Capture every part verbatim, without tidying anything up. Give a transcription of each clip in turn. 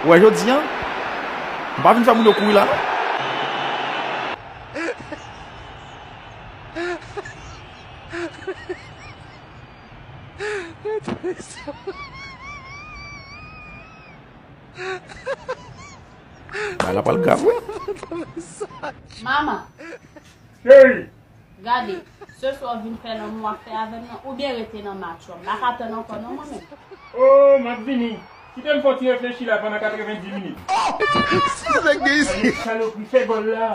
Ou wè jodi a, m pa vin fè moun yo kouri la, non. Bagay la pral grav, wi. Manman. Cheri. Gade, se swa w vin fè lanmou w ap fè avè m nan, oubyen rete nan match w. M pa ka tann ankò non, mwen menm. Oh, m ap vini. Kite m fè yon ti reflechi la pandan katrevendi minit. Sa nèg gen isit? Salopri, fè gòl la.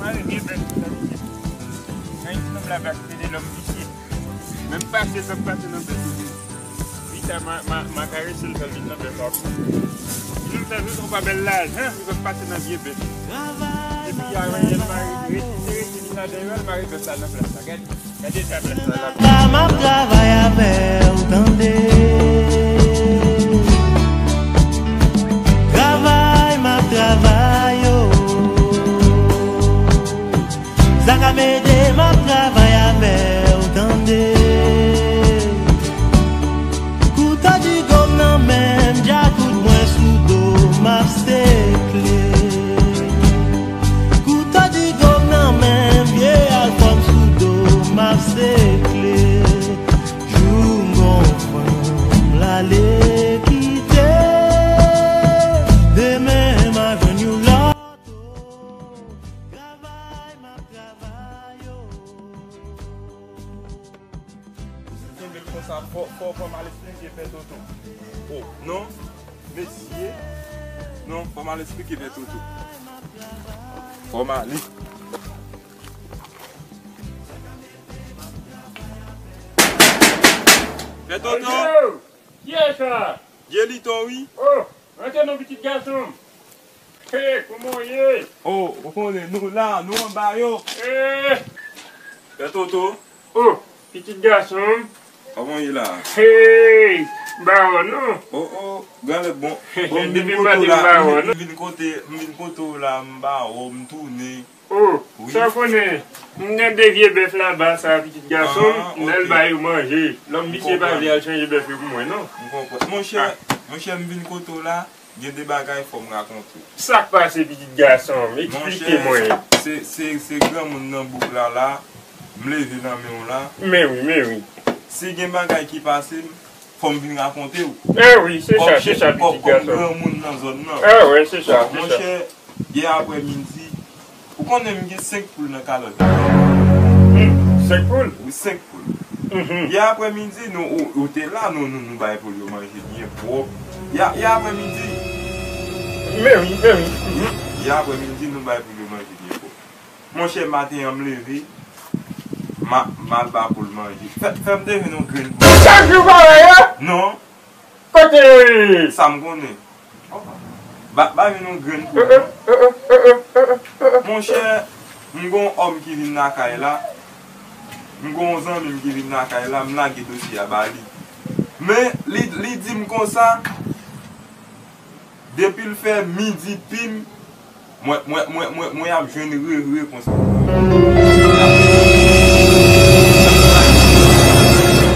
Mare byen bèl sou sa misye. Nan yon ti nonm la bak, se de lòm visye. Menm pase l p ap pase nan bèl sou li. Wi, sa, m a, m a, m a karese l, fè l vin nan bèl la. Li menm fè vin, ou pa bèl lajan, li p ap pase nan vye bèl. Epi, a, mare, rete, rete, rete, li nan dèyè, l mare bèl la nan plas la. Gade. Gade sa plas la la. M ap travay avè w, tande. Travay, m ap travay, oh. Sa k ap ede m ap travay avè w, tande. Kouto digo m nan men m, djakout mwen sou do m ap sekle. Kouto digo m nan men m, vye alkòl sou do m ap sekle. Jou m gon fanm l ale kite, demen m a jwenn yon lòt. Travay m ap travay, oh. Kenbe l konsa, fò, fò, fò m al esplike Pè Toto. Oh, non, mesye. Non, fò m al esplike Pè Toto. Fò m ale. Pè Toto! Ayo! Kiyès sa? Jeliton, wi. Oh, rantre non, pitit gason m. Hey, kòman w ye? Oh, ou konnen, nou la, nou anba yo. Eh! Pè Toto. Oh, pitit gason m. Kòman w ye la? Hey, m pa wè w non. Oh, oh, granlè bon. Bon, m vin kote w la, m vin kote, m vin kote w la, m pa wè w, m tounen. Oh, sa w konnen, m gen de vye bèf laba sa, pitit gason m, m al ba yo manje. Lòm misye pa vle al chanje bèf yo pou mwen non. M konprann. Monchè, monchè, m vin kote w la, gen de bagay fò m rakonte w. Sa k pase, pitit gason m? Eksplike mwen. Monchè, se, se, se granmoun nan bouk la la, m leve nan men w la. Men wi, men wi. Si gen bagay ki pase m, fò m vin rakonte w. Eh wi, se sa, se sa, pitit gason m. Kòm granmoun nan zòn nan. Ah wè, se sa, se sa. Monchè, yè aprè midi, ou konnen m gen senk poul nan kalòt la. Hmm, senk poul? Wi, senk poul. Mhm. Yè aprè midi, nou, ou, ou te la, nou, nou, nou bay poul yo manje byen pwòp. Yè, yè aprè midi. Men wi, men wi. Mhm. Yè aprè midi, nou bay poul yo manje byen pwòp. Monchè, maten an m leve, m a, m al ba poul manje. Fè, fè m te jwenn yon grenn poul. Chak jou parèy, a? Non. Kote yo ye? Sa m konnen. Ba, ba jwenn yon grenn poul. Monchè, m gon òm ki vin lakay la. M gon zanmi m ki vin lakay la, m lage dosye a ba li. Men, li, li di m konsa, depi l fè midi pim, mwen, mwen, mwen, mwen, mwen ap jwenn rere konsa.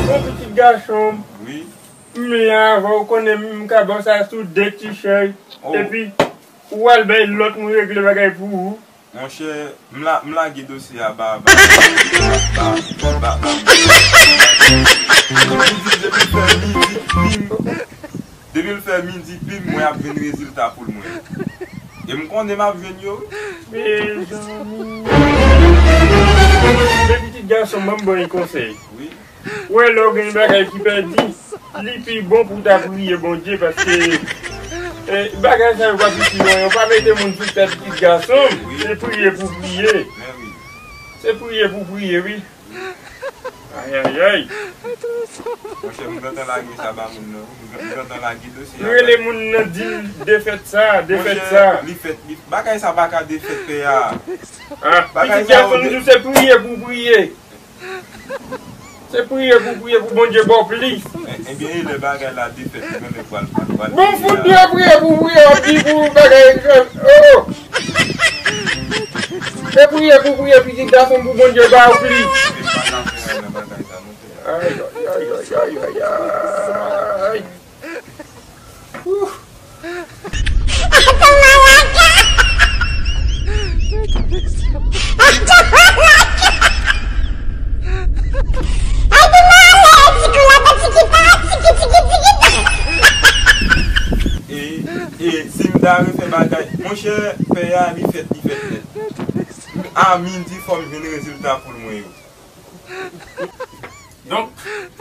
Bon, pitit gason m. Wi. M la avè w, ou konnen m ka ba w sa sou de ti chay. Oh. Epi, ou al bay lòt moun regle bagay pou ou. Monchè, m la, m lage dosye a ba, ba, ba, ba, ba. Li di depi l fè midi pim, depi l fè midi pim, mwen ap jwenn rezilta poul mwen. E m konnen m ap jwenn yo. Mezanmi. Men pitit gason m, ban m ba w yon konsèy. Wi. Ou wè, lè w gen yon bagay ki pèdi, li pi bon pou w ta priye Bondye, paske, eh, bagay sa yo pa piti non, yo pa mete moun sou tèt, pitit gason m. Wi. Se priye pou priye. Men wi. Se priye pou priye, wi. Ayayay. Monchè, m gentan lage sa ba moun nan, wi. M gen-, m gentan lage dosye a. Rele moun nan, di l defèt sa, defèt sa. Monchè, li fèt, li, bagay sa pa ka defèt, pè a. Ah, bagay pitit sa gason m di w se priye pou priye. Se priye pou priye pou Bondye ba w plis. E, ebyen, e lè bagay la defèt, ou genlè pral, pral, pral. Bon, fout dwe priye pou priye, w ap di pou bagay, oh! Se priye pou priye, pitit gason m, pou Bondye ba w plis. Ebyen, pa nan fè nan bagay sa, non. E si m ta refè bagay, monchè, fè a, li fèt, li fèt nèt. A midi, fò m jwenn rezilta poul mwen yo. Donk,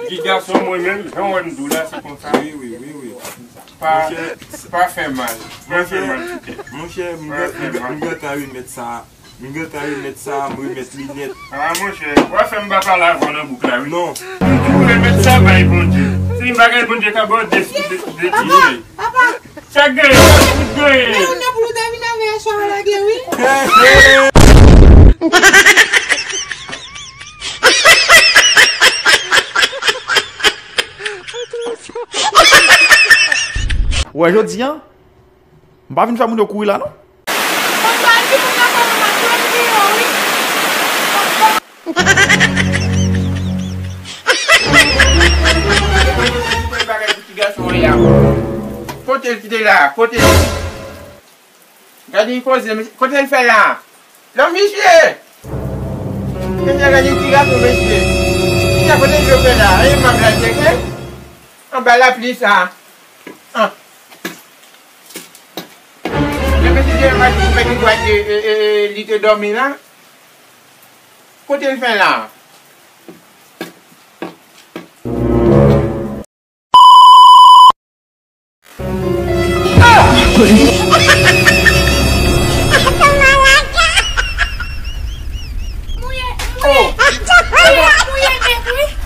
ti gason, mwen menm, jan w wè m di w la, se konsa. Wi, wi, wi, wi. Pa, monchè, pa fè mal. Pa fè mal pou tèt. Monchè, m gentan remèt sa. M gentan remèt sa, m remèt li nèt. A, monchè, w a fè m pa pale avè w nan bouk la, wi. Non. M di w remèt sa bay Bondye. Se yon bagay Bondye ka ba w de, de, de ti. Papa, papa. Sa k genyen, sa k genyen. Nan, nan, pou nou te vin avè yon chwa lage, wi. Ou wè jodi a, m pa vin fè moun yo kouri la, non. Mwen pral di moun nan kòman m ap jwenn li yo, wi. Kote l kite la? Kote l? Gade yon koze, mesye. Kote l fè la? Non, mesye! Mesye, gade yon ti gason, mesye. Kisa kote l fè la? E m ap la tcheke? Anba lapli sa. An. Lè mesye te mati pou mèt li bwat, e, e, e, e, li te dòmi la. Kote l fè la?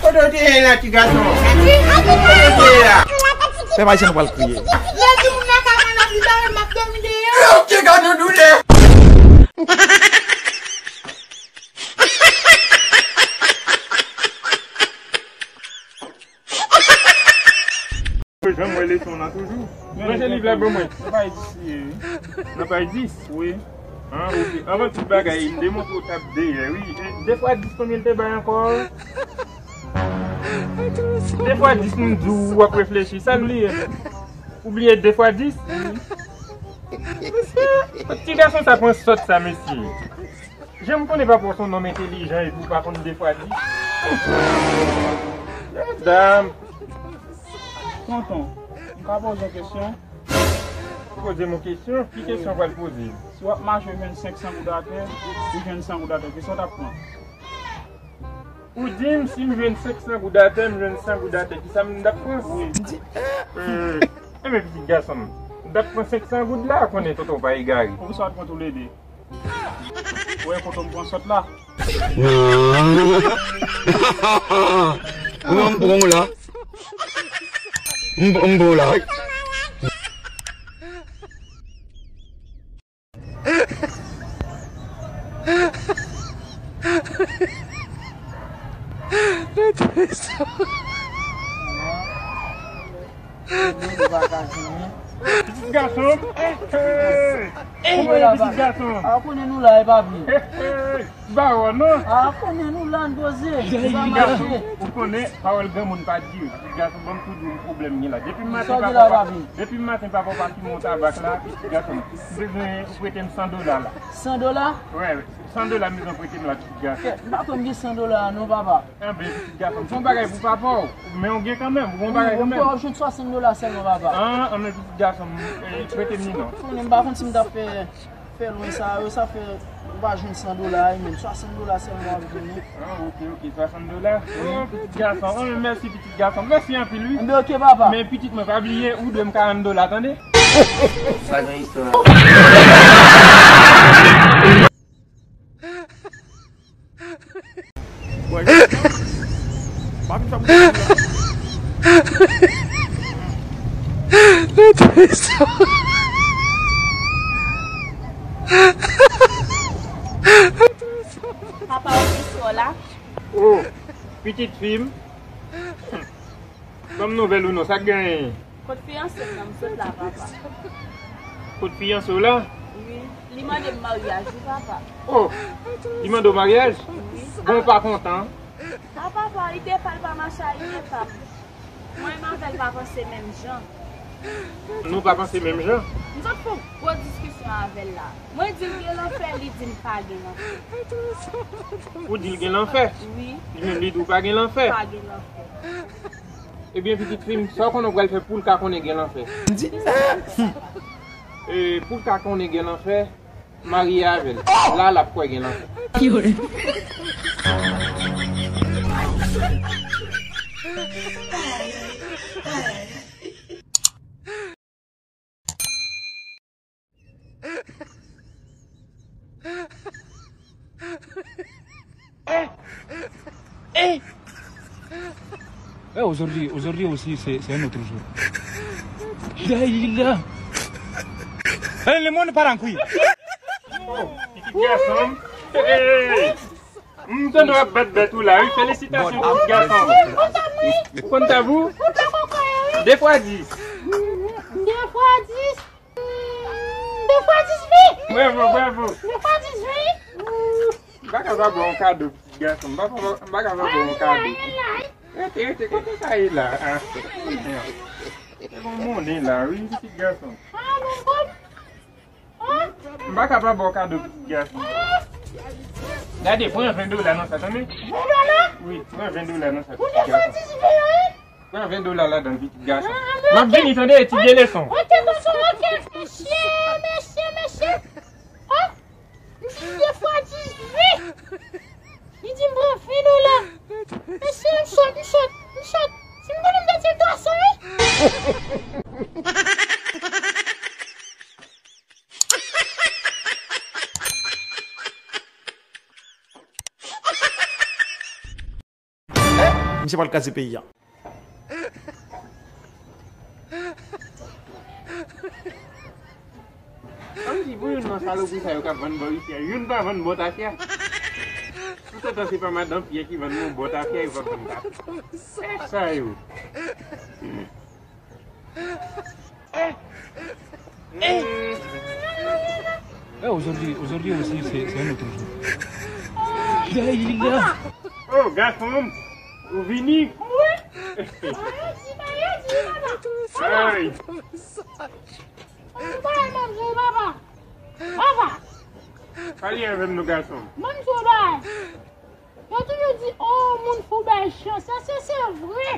Kote w te ye la, ti gason? Kote w te ye la? Pèp ayisyen nou pral kriye. Lè di moun nan ka malad, li bare m ap dòmi deyò. Yo, ki ka nou doulè. Janm wè leson nan toujou. Mwen se liv la ban mwen. Nan paj dis li ye, wi. Nan paj dis? Wi. An, ok. Anvan tout bagay, m te montre w t ap deyè, wi. E, de fwa dis konbyen l te bay ankò? De fwa dis m di w w ap reflechi. Sa l bliye? Ou bliye de fwa dis? Wi. Mesye, kot ti gason sa pran sòt sa, mesye? Jan m konnen papa w se yon nonm entelijan epi w pa konn de fwa dis. Medam. Tonton, m ka poze w kesyon? Poze m yon kesyon? Ki kesyon w pral poze m? Si w ap mache jwenn senk san goud atè, ou jwenn san goud atè, kisa w t ap pran? Ou di m si m jwenn senk san goud atè, m jwenn san goud atè, kisa m t ap pran? Wi. M di, eh, eh, men pitit gason m, m t ap pran senk san goud la, konnen tonton pa egare. Poukisa w t pran toulede? Ou wè kote m pran sòt la? Non, m pran w la. M, m pran w la, wi. Pitit gason m. Hey, hey. Kòman ye, pitit gason m? A, konnen nou la, e papi. Hey, hey. Ba wè non. A, konnen nou la, n poze. Pitit gason m, ou konnen pawòl granmoun pa di. Pitit gason m, ban m tou di w pwoblèm gen la. Depi maten papa, depi maten papa pa fimen yon tabak la, pitit gason m. M bezwen ou prete m san dola la. San dola? Wi, wi. San dola m bezwen prete m la, pitit gason. M pa konn gen san dola non, papa. Anben, pitit gason m, se yon bagay pou papa w. Men w gen kanmenm, w gen yon bagay kanmenm. Ou pa jwenn swasant dola sèlman, papa. An, anben, pitit gason m, eh, prete m li non. Konnen m pa konn si m t ap fè, fè lwen sa yo, sa fè ou pa jwenn san dola, e menm swasant dola sèlman w ap jwenn. An, ok, ok, swasant dola. Wi. Oh, pitit gason, oh, mèsi, pitit gason, mèsi anpil, wi. Anben, ok, papa. Men pitit mwen, pa bliye, ou dwe m karant dola, tande? Sa gen istwa. Bwè, pa vin fè moun la. Papa, ou ki sou la? Oh, pitit fi m. Ban m nouvèl ou non, sa k genyen? Kot fiyanse m nan, m sot la, papa. Kot fiyanse w la? Wi, li mande m maryaj, wi, papa. Oh, li mande w maryaj? Wi. Bon, ou pa kontan? A, papa, li te pa, l pa mache a li menm, papa. Mwen, m avè l pa panse menm jan. Nou pa panse menm jan? M sot fè yon gwo diskisyon avè l la. Mwen di l gen lanfè, li di m pa gen lanfè. Ou di l gen lanfè? Wi. Li menm li di w pa gen lanfè? Pa gen lanfè. Ebyen, pitit fi m, sa w konnen w pral fè pou l ka konnen gen lanfè? M di, eh, hmm. E, pou l ka konnen gen lanfè, marye avè l. La, l ap kwè gen lanfè. Eh, aujourd'hui, aujourd'hui aussi, c'est, c'est un autre jour. La ilaha. Eh, le monde part en couille. Oh, pitit gason. Hey, m tande w ap bat bèt ou la, wi. Felisitasyon, pitit gason. Ou konn tab ou? De fwa dis. De fwa dis. Hmm, de fwa dis wi. Bravo, bravo. De fwa dis wi. M pa ka ba w yon kado, pitit gason. M pa ka, m pa ka ba w yon kado. Rete, rete, kote sa ye la? Ah, se bon monnen la, wi, pitit gason. Ah, bon, bon. M pa ka ba w kado, pitit gason. Gade, pran ven dola nan sa, tande? Ven dola? Wi, pran ven dola nan sa, pitit gason. Pran ven dola ladan, pitit gason. M ap vini, tande, etidye leson. Ok, tonton, ok. Mesye, mesye, mesye. Oh, m di de fwa dizuit. Li di m pran ven dola. Mesye, m sòt, m sòt, m sòt. Si m konnen m te di l twa san, wi. Misye pral kraze peyi a. Ann di pou youn nan salopri sa yo k ap vann bò isi a, youn pa vann bò tafya. Toutotan se pa madan Pyè ki vann yon bò tafya, yo p ap vann tafya. Sa yo. Eh, aujourd'hui, aujourd'hui aussi, c'est, c'est un autre jour. La ilaha. Oh, gason, ou vini? Wi. Ay. Papa. Pale avè m non, gason. Mwen m di w yon bagay. Yo toujou di, oh, moun fou bay chans. Èske se vre?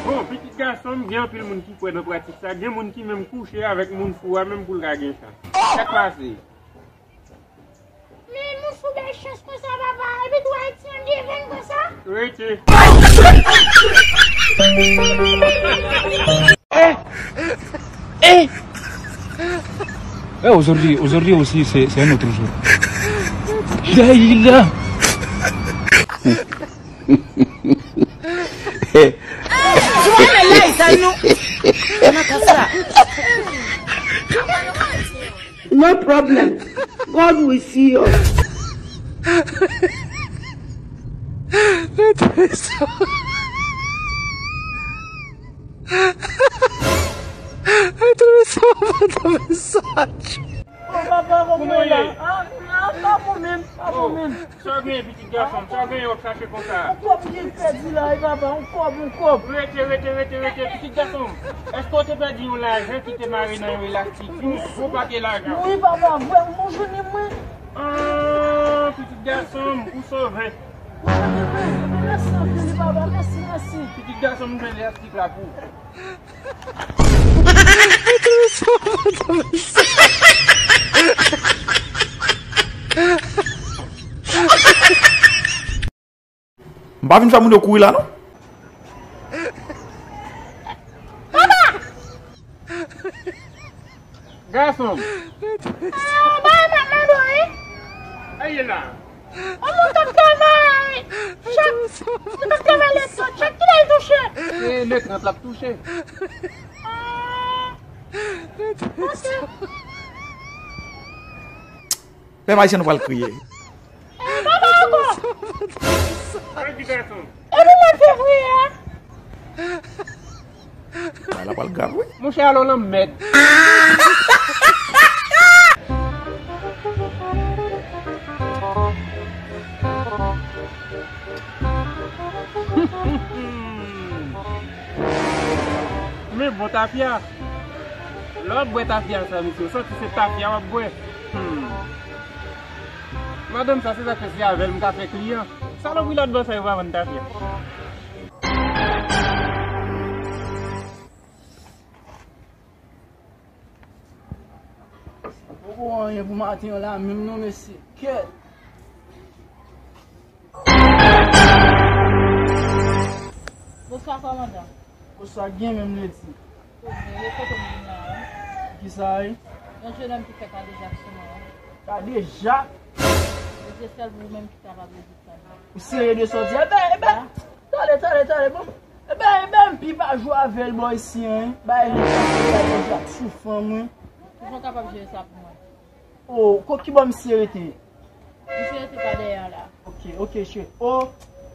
Bon, pitit gason m, gen anpil moun ki kwè nan pratik sa. Gen moun ki menm kouche avèk moun fou a menm pou l ka gen chans. Sa k pase? Men moun fou bay chans konsa, papa. Epi tou Ayiti an gen venn konsa. Rete. Eh, aujourd'hui, aujourd'hui aussi, c'est, c'est un autre jour. La ilaha. No problem. God will see us. Oh, papa, kòman w ye la? Ah, ah, pa bon menm, pa bon menm. Sa w genyen, pitit gason m? Sa w genyen w ap chache konsa? Yon kòb m te pèdi la, wi, papa, yon kòb, yon kòb. Rete, rete, rete, rete, pitit gason m. Èske w te pèdi yon lajan ki te mare nan yon elastik, yon gwo pake lajan? Wi, papa, vre, m jwenn li, mwen. Ah, pitit gason m, ou sove. Mèsi anpil, papa, mèsi, mèsi. Pitit gason m, jwenn elastik la pou ou. M pa vin fè moun yo kouri la, non. Gason m. Ah, bay m ap mande w, wi. Aye la. Yon moun k ap travay chak, moun k ap travay lè trant, chak kilè l touche? Se lè trant l ap touche. Ah, ok. Pèp ayisyen nou pral kriye. Eh, papa ankò. Epi mwa fevriye a. Bagay la pral grav, wi. Monchè, al nan lanmèd. Men bon tafya. Lè w ap bwè tafya sa, mesye, w santi se tafya w ap bwè. Hmm. Madanm sa, se sa k fè se avè l m ka fè kliyan. Salopri lòt bò sa yo pa vann tafya. Pou anyen pou maten an la menm non, mesye. Kèt. Bonswa, kòmandan. Bonswa, gen menm ledi. Kote m vin la, wi. Kisa, wi? Yon jennonm ki fè kadejak sou mwen, wi. Kadejak? Mesye, sèl ou menm ki kapab rezoud sa. Ou serye de sa w di? Enben, enben, tande, tande, tande, bon. Enben, enben, m pi pa jwe avè l bò isi an, wi. Bay li chans pou kadejak sou fanm, wi. Kijan w kapab jere sa pou mwen? Oh, ko ki bò misye rete? Misye rete pa dèyè la. Ok, ok, chef. Oh,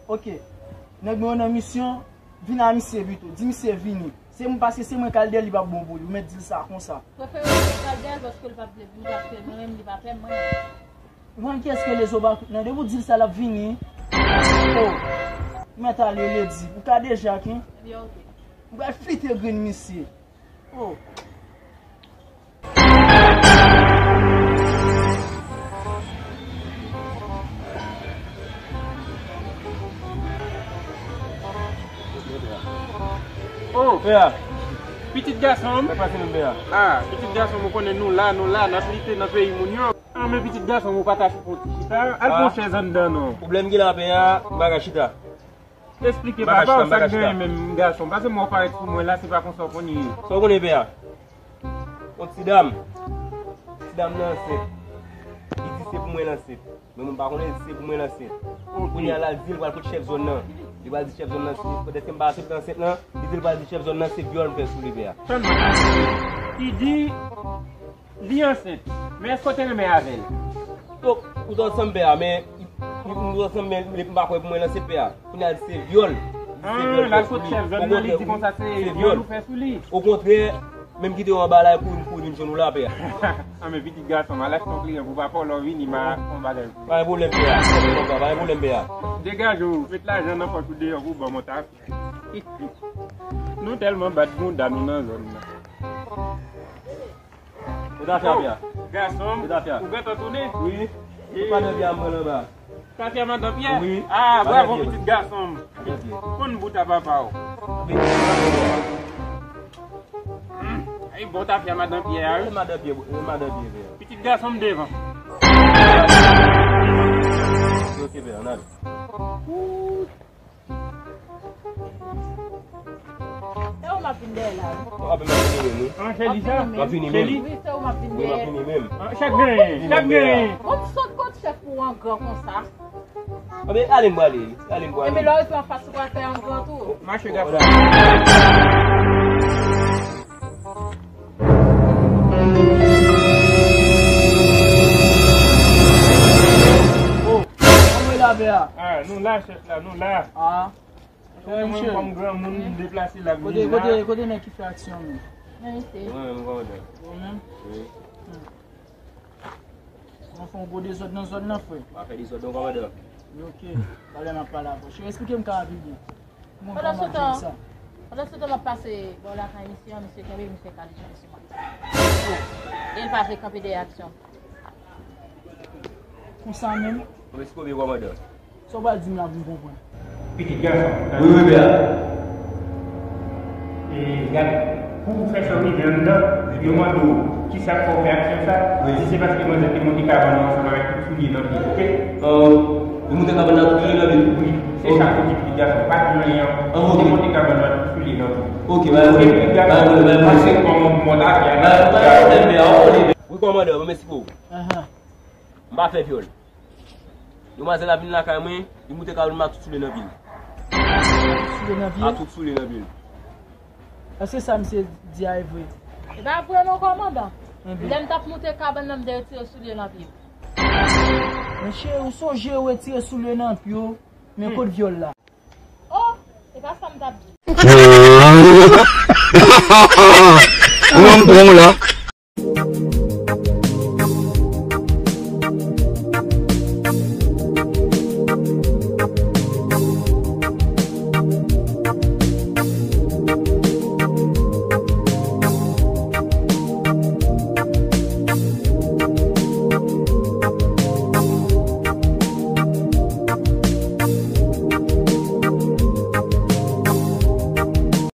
ok. Nèg mwen nan misyon, vin a misye pito. Di misye vini. Se mwen, paske se mwen k al dèyè l, li p ap bon pou li. Ou mèt di l sa konsa. Prefere ou pa al dèyè l paske l p ap vle vini, paske mwen menm li pa pè mwen. Ou konn kiyès ke Lezo pa kout nan depi w di l sa l ap vini. Oh. Ou mèt ale ledi. Ou kadejak, wi. Ebyen, ok. Ou pral flite grenn misye. Oh. Oh, pè a. Pitit gason m. Sa pase menm, pè a? Ah, pitit gason m, ou konnen nou la, nou la, n ap lite nan peyi moun yo. Ah, men pitit gason m, ou pa ta fè yon ti chita. Al pran chèz anndan non. Pwoblèm ki la, pè a, m pa ka chita. Esplike papa w sa k genyen menm gason. Pase mwen w parèt sou mwen la, se pa konsa w konn ye. Sa w konnen pè a? Yon ti dam. Ti dam nan ansent. Li di se pou mwen l ansent. Men mwen m pa konnen si se pou mwen l ansent. Kounye a la l di l pral kot chèf zòn nan. Li pral di chèf zòn nan si, petèt ke m pa ansent ansent lan, li di l pral di chèf zòn nan se vyòl m fè sou li pè a. Tann mwen. Li di Li ansent. Men èske w te renmen avè l? Donk, ou t ansanm pè a, men, ou t ansanm, men m pa kwè pou mwen l ansent pè a. Kounye a l di se vyòl. L di se vyòl fè sou li. Okontrè, li di konsa se vyòl ou fè sou li. Okontrè, menm kite w anba la, kouri, kouri vin jwenn ou la, pè a. Ah, men pitit gason m, al achte yon kliyan pou papa w, lè w vini, m a achte yon bagay. Pa gen pwoblèm, pè a. Pa gen pwoblèm, pè a. Degaje w, met lajan nan pòch ou deyò pou ban m yon tafya. Nou tèlman bat bounda nou nan zòn nan. Ou ta fè afè a? Gason m, ou gentan tounen? Wi. E madan Pyè a mwen anba. Tafya madan Pyè? Wi. Ah, bravo pitit gason m. Konn bout a papa w. Ay, bon tafya madan Pyè a, wi. Madan Pyè, madan Pyè. Pitit gason m devan. Ok, pè, ann ale. Se ou m ap vin dèyè la, wi. W ap vin, m ap vini menm, wi. An, Shelly sa? M ap vini menm. Wi, m ap vini menm. An, chèf genyen, chèf genyen. Bon, m sot kot chèf ou an gran konsa. Anben, ale m prale, ale m prale. Enben, lè w rive anfas, ou pral fè an gran tou. Mache, gason. Oh, kòman w ye la, pè a? Ah, nou la, chèf la, nou la. Ah. Mwen menm kòm granmoun, m deplase la, m vini la. Kote, kote, kote nèg ki fè aksyon an menm? Mwen menm, kòmandan. Ou menm? Wi. Hmm. Mwen fè yon gwo dezòd nan zòn nan, frè. Pa fè dezòd non, kòmandan. Ok. Talè m ap pale avè w. Cheri, eksplike m ka a pi byen. Pandan se tan, pandan se tan m ap pase bò lakay misye an, misye kenbe, misye kale jan sou mwen. E l pa vle kanpe dèyè aksyon. Konsa menm? Mwen eksplike w byen, kòmandan. Sa w pral di m la pou m konprann? Pitit gason. Wi, wi, pè a. E gade, pou w fè sa w rive anndan, yo mande w kisa k fè w fè aksyon sa, di se paske manzè te monte kabann nan ansanm avèk tout soulye nan pye, oke? Yo monte kabann nan tout soulye nan pye? Wi, se sa k di pitit gason, pa di anyen ankò. Yo monte kabann nan tout soulye nan pye. Oke, pa gen pwoblèm. Pase kòman w monte avè a. Pa gen pwoblèm, pè a. Wi, kòmandan, mwen eksplike w. M pa fè vyòl. Demwazèl la vin lakay mwen, li moute kabann mwen ak tout soulye nan pye l. Soulye nan pye l? Ak tout soulye nan pye l. Èske sa misye di a e vre? E pa vre non, kòmandan. Lè m t ap moute kabann nan, m te retire soulye nan pye m. Men cheri, ou sonje retire soulye nan pye w, men kot vyòl la? Oh, e pa sa m t ap di. Ou wè m pran w la.